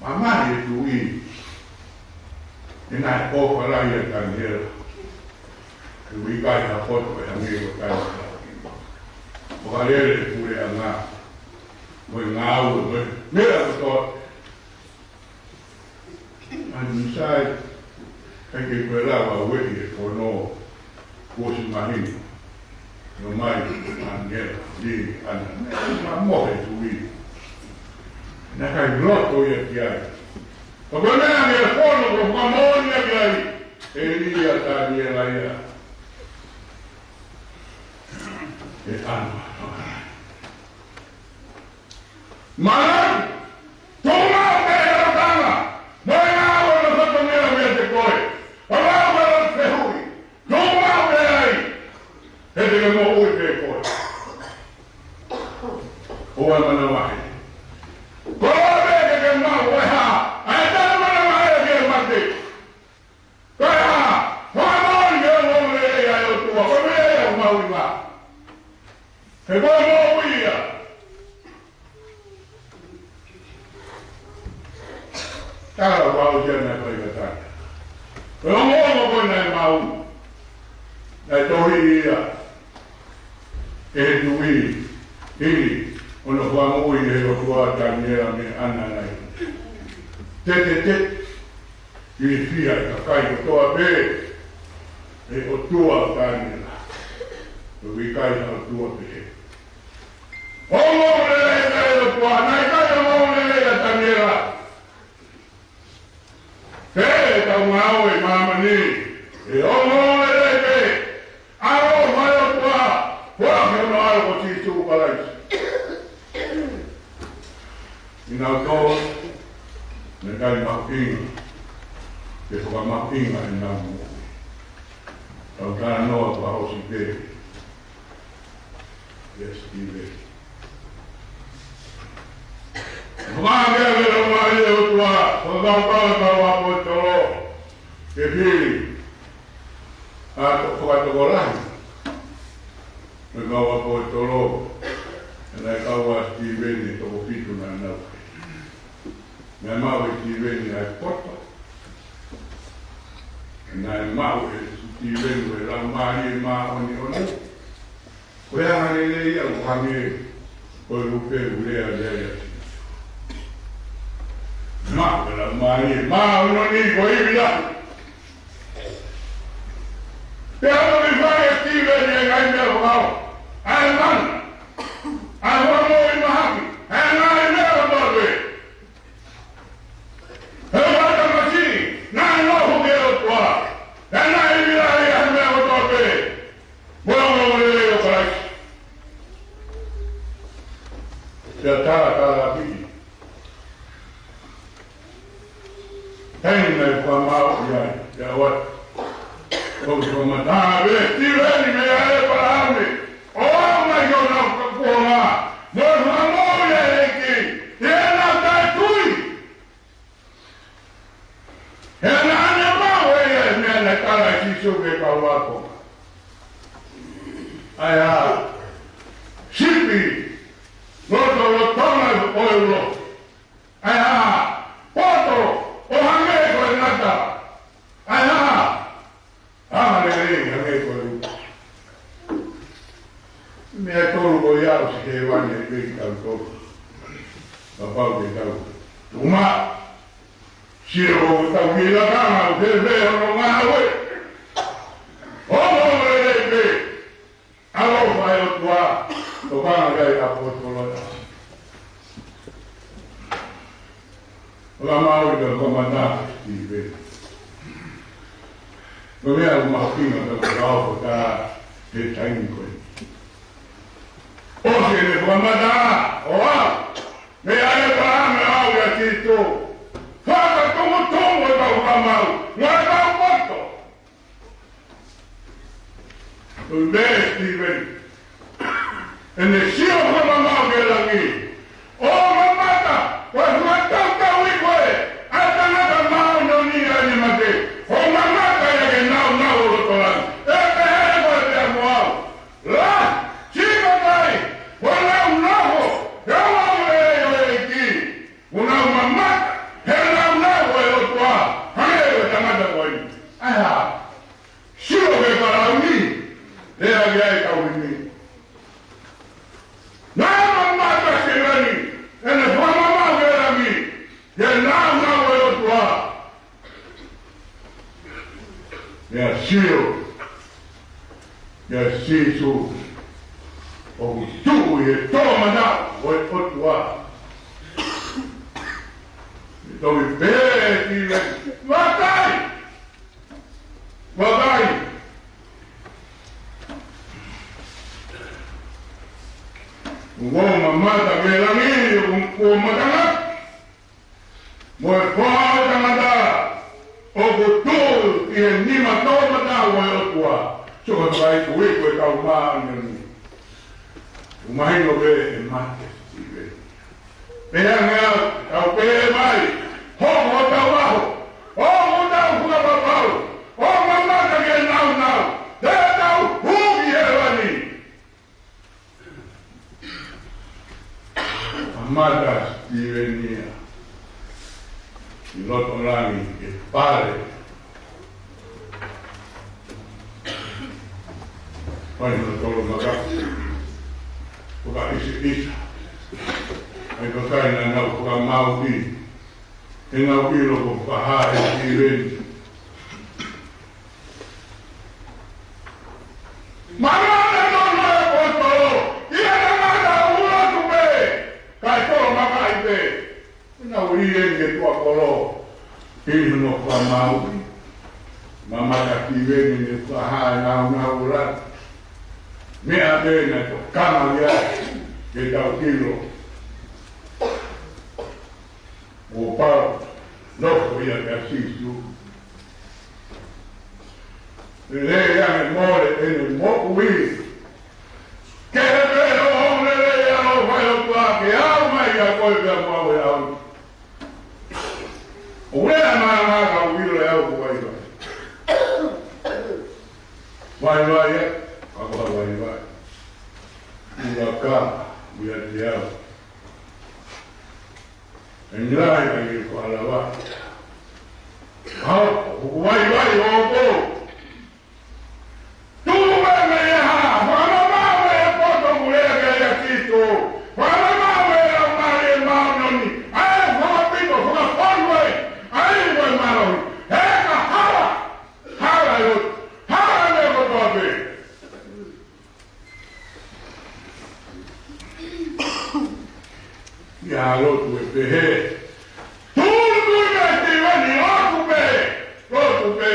Mamahi e tuʻi. ʻE naʻe ʻofa lahi ʻa Taniela. He ʻoku ʻikai ha poto ʻe hangē ko Taniela. ʻOku lele e puleʻanga. Mo e ngāue, mo e meʻa kotoa. ʻAi, Misai, ʻikai ke ke lava ueʻi e fono, kuo ʻosi mahino. Nō mai, Taniela, lī, ʻana, ma mohe tuʻi. Naʻe ʻikai loto ia ki ai. Ka ko e meʻa ʻa e fono, ko e fakamoʻoni ia ki ai. ʻE lī ʻa Taniela ia. ʻE ʻana. Mālō, tuʻu maʻu pē he lakanga, mo e ngāue ʻo e fatongia meiate koe. ʻO lau ʻa e fehuʻi, tuʻu maʻu pē ai, he te ke moʻui pē koe. ʻOua ʻe manavahē. Ko e hā pē te ke maʻu, ko e hā, ʻa e taʻemanavahē ki he mate. Ko e hā, fakamoʻoni ki he ongoongolelei ʻa e ʻOtua, ko e meʻa ia ʻoku mahuʻinga. He ko e moʻui ia. Tala ʻoku ʻi ai ʻa e fai kakai. Ko e ongoongo ko ē naʻe maʻu, naʻe tohiʻi ia ʻe he tuʻi, hili hono fakamoʻui ʻe he ʻOtua ʻa Taniela mei he ʻana naʻe. Te, te, te. Ilifia e kakai kotoa pē ʻe he ʻOtua ʻo Taniela. ʻOku ʻikai ha ʻOtua pehē. Ongoongolelei ʻa e ʻOtua, naʻe ʻikai ongoongolelei ʻa Taniela. Pea ʻi heʻetau ngāue ʻi māmani, ʻe ongoongolelei pē. ʻAlo mai ʻOtua, ʻoku ʻi hono ʻAlo ko Sīsū Kalaisi. ʻI heʻenau tō, naʻe ʻikai mahuʻinga ke fakamahuʻinga ʻenau moʻui. Tau talanoa fakaʻosi pē. Yes, Steve. Fakahā mai ʻe he Laumālie ʻo e ʻOtua, fakakaukau ʻa e kau ʻaposetolo, ke fili ʻa e toko fakatokolahi ʻo e kau ʻaposetolo, naʻe kau ai ʻa Sitīveni, toko fitu naʻa nau. Naʻe maʻu ʻe Sitīveni ʻa e poto. Naʻe maʻu ʻe Sitīveni ʻa e Laumālie Māʻoniʻoni. Ko e anga lelei ia ʻoku hangē ko e lupe ʻoku lea ai ʻa Sīsū. Maʻu ʻe he Laumālie Māʻoniʻoni ko e ivi lahi. Pea ʻoku ne fai ʻe Sitīveni e ngaahi meʻa fakaʻosi. ʻA e mana. ʻA e fakamoʻui mahaki. ʻA e ngaahi meʻa kotoa pē. He ʻoku ʻi ai e tamasiʻi, na Hei, naʻe fakamaau ia, ia ʻoua. ʻOku fakamatala ʻe Sitiveni meia ʻĒpalahame, ʻo aʻu mai ki honau kuonga, mo e fakamoʻui ʻa e ʻEiki, ʻi heʻenau taʻetui. He naʻa ne maʻu ʻe ia e meʻa naʻe tala ʻe Sīsū ki he kau ako. ʻA ia, sipi, lotolotonga ʻo e ulo. ʻA ia, poto, ʻo hangē ko e ngata. ʻA ia, anga lelei hangē ko e uku. Meʻa tolu ko ia ʻoku ʻosi hēvani ʻa e ʻEiki kiate kitautolu. Kapau te tau tuʻu maʻu. Sio ʻoku tau kiʻi lakanga ʻo fēfē hono ngāue. ʻO ngāue lelei pē. ʻAlofa ʻa e ʻOtua, tokanga ki ai ʻa e ʻaposetolo. Fakamaau ʻi he fakamatala ʻa Sitiveni. Ko e meʻa ʻoku mahuʻinga ke tau fakatā he taimi ko eni. ʻOsi ʻene fakamatala, ʻo aʻu, meia ʻĒpalahame ʻo aʻu kia Sīsū. Fakatonutonu ʻetau fakamaau, mo ʻetau poto. Ko e meʻa ʻe Sitiveni. ʻEne sio fakamaau ki langi. ʻO mamata, ko e fakatautau ʻi koe, ʻa e tangata māʻoniʻoni ʻa ʻene mate. ʻO mamata ia ki he nāunau ʻo loto langi. ʻE pehē ko e pea mo au. La, sika kai, ko e nāunau, he nāunau ʻo e ʻEiki. ʻOku nau mamata, he nāunau ʻo e ʻOtua, hangē ko e tangata ko eni. ʻA ia, sio ki he kalauni, lea ki ai kau himi. Naʻe mamata Sitiveni, ʻene fakamaau ki langi, he nāunau ʻo e ʻOtua. Meʻa sio, meʻa Sīsū, ʻoku tuʻu ʻi he toʻomataʻu ʻo e ʻOtua. Toki pehē ʻe Sitiveni, vakai! Vakai! Kuo u mamata ki langi, kuo u, kuo u matangaku. Mo e Foha ʻo e tangata, ʻoku tuʻu ʻi he nima toʻomataʻu ʻo e ʻOtua. Sio ki he fakaikuiku ʻa e kau māʻoniʻoni. ʻOku mahino pē ʻe mate Sitiveni. Pea hangē au, tau pehē mai, hoko hotau ʻaho, ʻo hotau fakapapau, ʻo mamata ki he nāunau, te tau hū ki hēvani. Mamata Sitiveni ia ʻi loto langi ke pale. Fai hono tolo maka. Fakaʻiseʻisa. ʻA e kakai naʻa nau fakamāuʻi. He naʻa nau ʻilo ko e fakahā ʻe Sitiveni. Mālō e tonu e poto, ʻi he tangata ʻoku lotu pē, kae tolo makaʻi pē. Naʻa nau ʻilo ʻe he tuʻa kolo, ʻi hono fakamāuʻi. Mamata Sitiveni ʻene fakahā e nāunau ʻo langi. Meʻa pē naʻe tokanga ia, ke tau ʻilo. ʻO pau, nofo ia kia Sīsū. Lele ia he mole ʻene moʻui. Ke he pē ʻo lele ia ʻo fai ʻOtua ke ʻomai ia ko e pea mau e au. ʻO lea mai ʻa e ngaahi kau ʻilo e au ko vaivai. Vaivai e, ka ko vaivai. Ia ka, ia te au. ʻE ngilai ai e ko ala vai. Hau, ʻoku vaivai ʻo ko. Tuku mai mei he hā, fakamamaʻo mei he poto ʻoku lea ki ai ʻa Sīsū. Fakamamaʻo mei he Laumālie Māʻoniʻoni. ʻAi, fakapito, fakafonu ai. ʻAi, ko e mālohi. He ka hala, hala ʻo, hala mei he kotoa pē. ʻIa lotu ʻe pehē. Tūtui mai Sitiveni, lotu pē, lotu pē.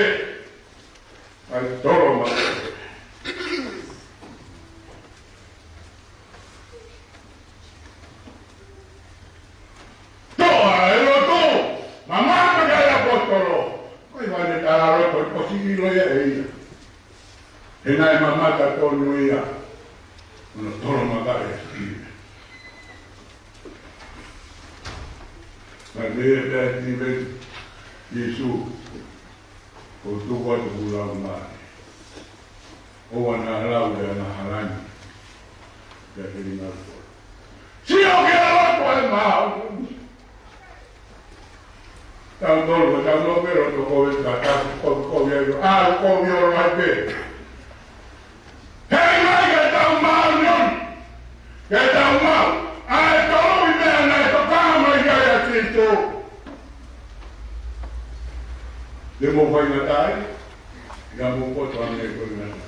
He naʻe mamata tonu ia, ʻo ne tolomakaʻi ʻa Sitive. Pea pehē pē ʻe Sitive, Sīsū, ʻoku ou tuku atu hoku laumālie. ʻOua naʻa lau ʻi he angahala ni, pea ke ʻi ai ha loto. Sio ki he loto ʻa e maau. Tautolu, tautolu pē loto kovi, ka tautolu kovi ai, ʻa e kovi ʻo lau pē. He ʻikai ke tau maau ni, ke tau maau ʻa e tolu ʻi he meʻa naʻe tokanga mai ki ai ʻa Sīsū. Te mou faingataʻa, ʻi he mou koto ane ko e ngata.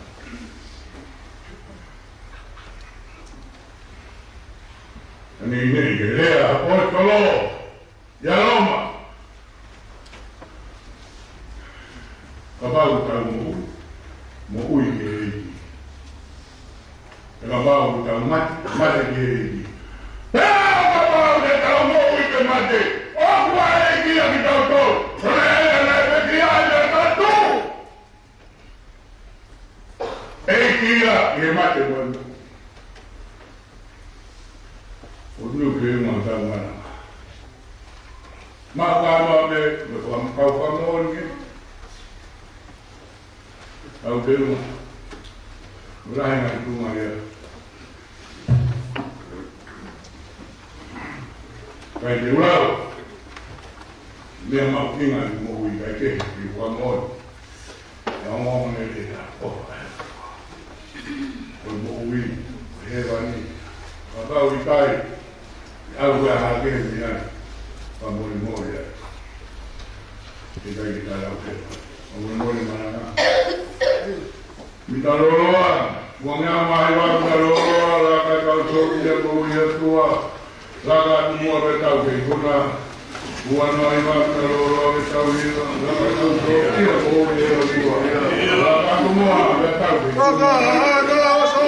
Ane ine ke lea ʻa e ʻaposetolo ʻia Loma. Kapau tau moʻui, moʻui ki he ʻEiki. Pea kapau tau mate, mate ki he ʻEiki. Pea kapau te tau moʻui pe mate, ʻoku ʻa e ʻEiki ʻia kitautolu. Ko e lea naʻe pekia ai ʻa e tatu. ʻEiki ia ʻi he mate mo e moʻui. ʻOku ou tui ke ʻi ai ha tau mana. Mou ka noa me, me fam-, kau fakamoʻoni ke. Kau te uma. Ula he ngai tuma ia. Kai te ula. Meʻa mahuʻinga ʻi he moʻui kai te, ʻi he fakamoʻoni. ʻE ongo mene te ta, ʻo, ko e moʻui, ko e hēvani. Kapau ʻikai, ʻe ʻalu ʻa e hake ni ai, fakamolemole ai. ʻIkai ke ta lau ke. Fakamolemole mananga. Mita loloa, ua ngea mai wa mita loloa, la ka kau sō ia ko ia tua. Laka atu muʻa pea tau ke ikuna. Ua noa i vaka lōloa ke tau ina. Laka atu muʻa pea tau ke ikuna. Laka atu muʻa pea tau ke ikuna.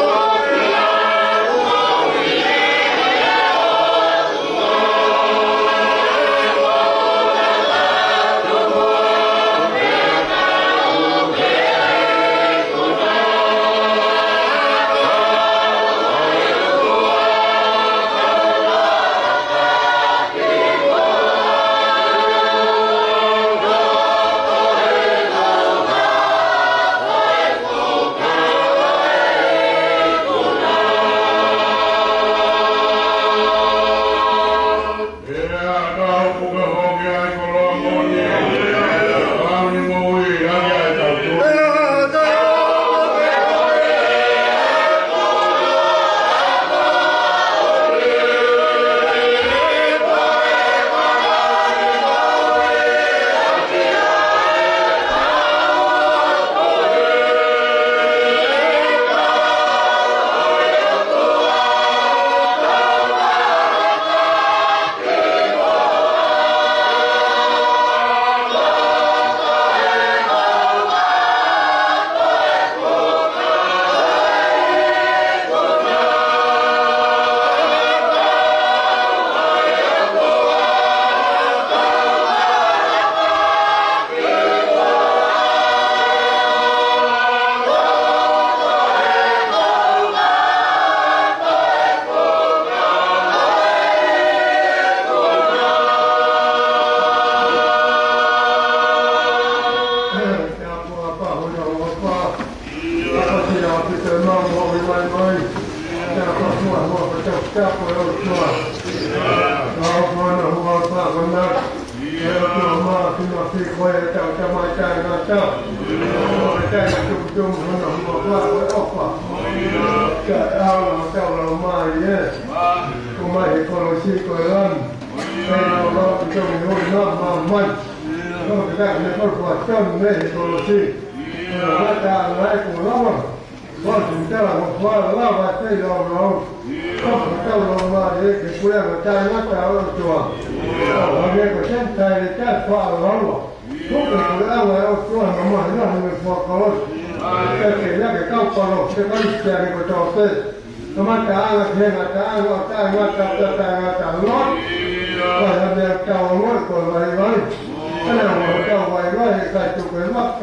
Ko e tau lau mā e ke puleʻanga taʻengata ʻo e ʻOtua. ʻO hangē ko Senitaile taʻefaʻalaua. Ko e puleʻanga ʻo e ʻOtua naʻe mamahi lahi mei he fuakava kolosi. Ke ke ia ke kau palo, ke Kalisitiane kotoa pē. Kamataʻanga ki he ngataʻanga ʻo taʻengata pea taʻengata loa. Ko e hā meʻa ʻoku tau ongoʻi ko e vaivai. Ko e hā meʻa ʻoku tau vaivai, ʻikai tuku e maka.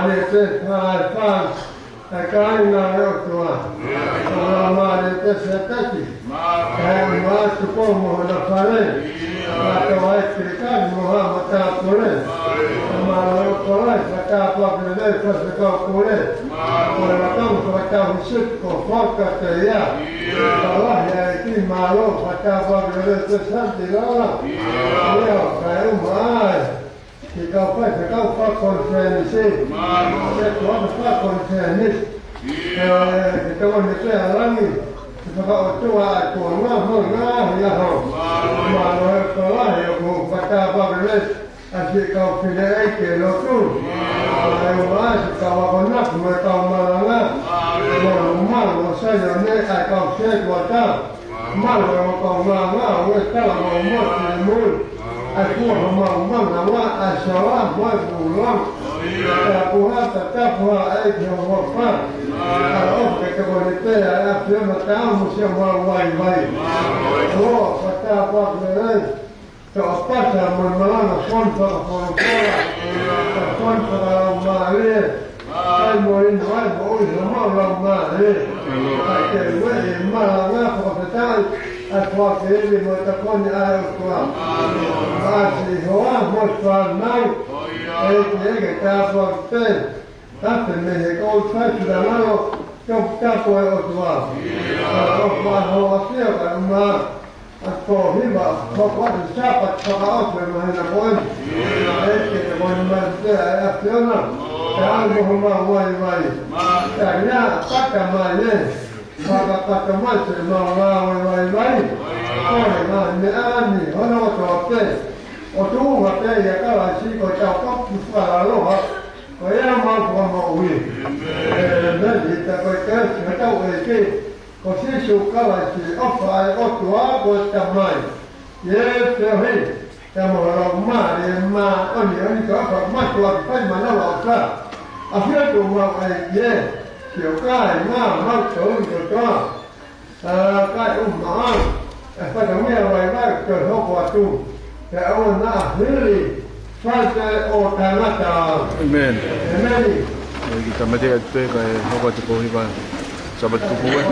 Laumālie pē fakaʻofoʻofa ʻa e kāinga ʻo e ʻOtua. Ko e Laumālie pē fetaulaki ʻa e ʻOtua, tuku mo hona fale. Mālō ʻa e Kirikani mo haʻa matāpule. Mālō ʻa e Kalaisi, fakatapu atu lelei ki he Faifekau Pule. Ko e lakanga fakatauhisipi kuo foaki kiate ia. Ka lahi ʻa e ʻEiki, mālō, fakatapu atu lelei ki he Santi Lala. Ia, kae ʻumaʻā ʻa e kau faifekau fakakonifelenisi. Mālō. Ke tuʻu atu fakakonifelenisi. ʻE, ke tau ne pea langi. Ke fakaʻotua ʻa e tuʻunga mo e ngaahi ʻaho. Mālō ʻa e Kalaisi, ʻoku fakatapu atu lelei ʻa siʻi kau fili ʻeiki ke lotu. Mālō. ʻA e ʻOtua, siʻi kau akonaki mo e kau malanga. Mālō. Mālō, mālō, Saione, ʻa e kau setuata. Mālō ʻa e kau ngāngāue, tala mo e motu mui. ʻA e kuo homau manava, ʻa e sala mo e pulanga. Tapuhā, tapuhā ʻEiki ʻofa. ʻAloʻofa ke tokoni pē ʻa e ʻAfiona, taau mo siʻomau vaivai. ʻOfa, tapuhā lelei. Tau pasa mo e malanga fonu fakafolofola, fonu fakalaumālie, ʻai mo inu ai mo ui homau laumālie. ʻAi ke ueʻi e malanga, fakafetaʻi ʻa e fakafeʻiloaki mo e tokoni ʻa e ʻOtua. Mālō Sihova mo e fānau, ʻEiki ke tāpuaki pē. Tapu mei he kau fai tula ngalo, tau tapu ʻe ʻOtua. ʻOfa ʻa hoʻo ʻAfio kae ʻumaʻā ʻa e kōhiva, hoko atu Sāpate fakaʻosi ʻo e māhina ko eni. ʻEiki ke tokoni mai pē ʻa e ʻAfiona, taau mo homau vaivai. Talia pata mai ē. Fakapata mai siʻemau ngāue vaivai. Ko e ngaahi meʻa ni, hono kotoa pē, ʻo tuʻunga pē ʻia Kalaisi ko e tau kapu fakaloha. Ko ia homau Fakamoʻui. ʻĒmeni. Ko e kelesi ʻa hotau ʻEiki ko Sīsū Kalaisi, ʻofa ʻa e ʻOtua ko e Tamai, ʻa e feohi ʻa e Laumālie Māʻoniʻoni, ko e ʻofa mātuʻaki fai manavaʻofa ʻa e ʻOtua maʻa e ʻEiki, siʻi kāinga mautolu kotoa. ʻA, kae ʻumaʻā ʻa e fatongia vaivai kuo hoko atu, pea ʻoua naʻa hili fai ʻo taʻengata. ʻĒmeni. ʻĒmeni. ʻEiki tāmateʻi atu pē kae hoko atu kōhiva Sāpate Kupu ē.